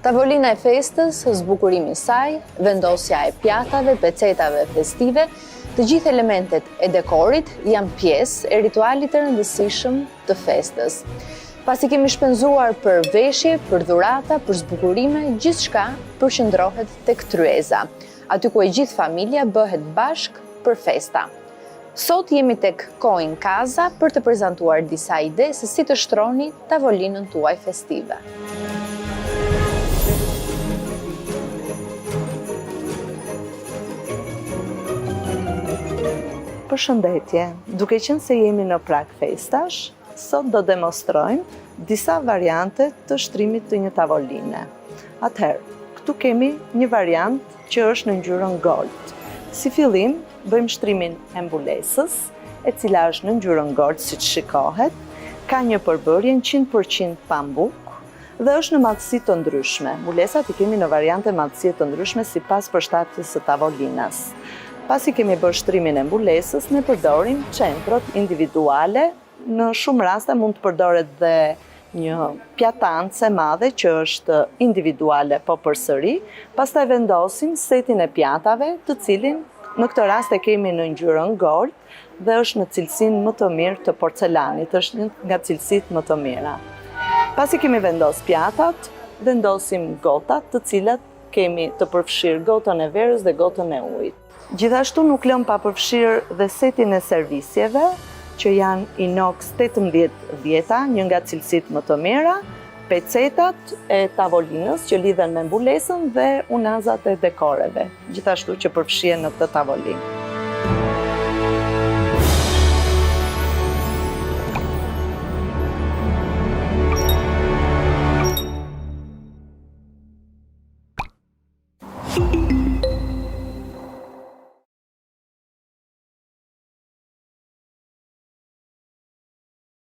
Tavolina e festës, zbukurimi i saj, vendosja e pjatave, pecetave festive, të gjithë elementet e dekorit janë pjesë e ritualit të rëndësishëm të festës. Pasi kemi shpenzuar për veshje, për dhurata, për zbukurime, gjithçka përqendrohet tek tryeza, aty ku e gjithë familja bëhet bashkë për festa. Sot jemi tek Coin Casa për të prezantuar disa ide se si të shtroni tavolinën tuaj festive. Përshëndetje, duke qenë se jemi në prag festash, sot do demonstrojmë disa variante të shtrimit të një tavoline. Atëherë, këtu kemi një variant që është në ngjyrën gold. Si fillim, bëjmë shtrimin e mbulesës, e cila është në ngjyrën gold, siç shikohet, ka një përbërje 100% pambuk dhe është në madhësi të ndryshme. Mbulesat i kemi në variante madhësie të ndryshme sipas përshtatjes së tavolinës. Pasi kemi bërë shtrimin e mbulesës, ne përdorim centrot individuale, në shumë raste mund të përdoret dhe një pjatancë e madhe që është individuale po përsëri, pastaj vendosim setin e pjatave, të cilin në këtë rast e kemi në ngjyrën gold dhe është në cilësinë më të mirë të porcelanit, është një nga cilësitë më të mira. Pasi kemi vendos pjatat, vendosim gotat, të cilat kemi të përfshirë gotën e verës dhe gotën e ujit. Gjithashtu nuk lëmë pa përfshirë dhe setin e servisjeve, që janë inox 18 dhjeta, një nga cilësitë më të mira, pecetat e tavolinës që lidhen me mbulesën dhe unazat e dekoreve, gjithashtu që përfshihen në këtë tavolinë.